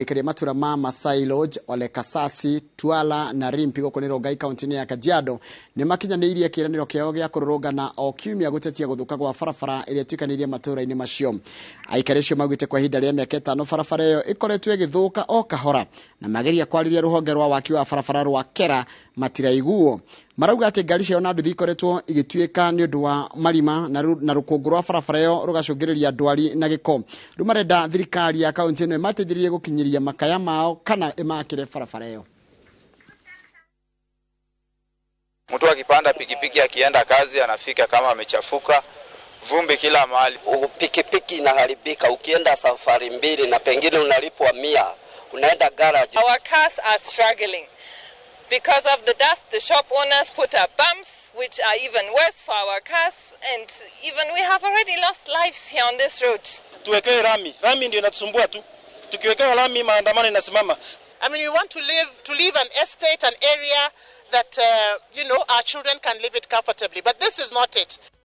Aikari a matura ma Masai Lodge, Ole Kasasi, Twala na Rimpi gũkũ nĩ Rongai kaunti-inĩ ya Kajiado nĩ makinyanĩirie kĩĩranĩro kĩao gĩa kũrũrũngana o kiumia gũtetia gũthũka gwa barabara ĩrĩa ĩtuĩkanĩirie matũũra-inĩ macio. Aikari acio maugĩte kwa ihinda rĩa mĩaka ĩtano barabara ĩyo ĩkoretwo ĩgĩthũka o kahora na mageria kwarĩria rũhonge rwa waki wa barabara rwa KERA matiraiguo. Marauga atĩ ngari ciao na nduthi ikoretwo igĩtuĩka nĩ ũndũ wa marima na rũkũngũ rwa barabara ĩyo rũgacũngĩrĩria ndwari na gĩko. Rĩu marenda thirikari ya kaunti ĩno ĩmateithĩrĩrie gũkinyĩria makaya mao kana ĩmakĩre barabara ĩyo. Mtu akipanda pikipiki akienda kazi anafika kama amechafuka, vumbi kila mahali. Pikipiki inaharibika, ukienda safari mbili na pengine unalipwa 100, unaenda garage. Our cars are struggling. Because of the dust, the shop owners put up bumps, which are even worse for our cars, and even we have already lost lives here on this road. Tuwekewe rami, rami ndio inatusumbua tu. Tukiwekewa rami maandamano inasimama. I mean, we want to live an estate, an area that our children can live it comfortably. But this is not it.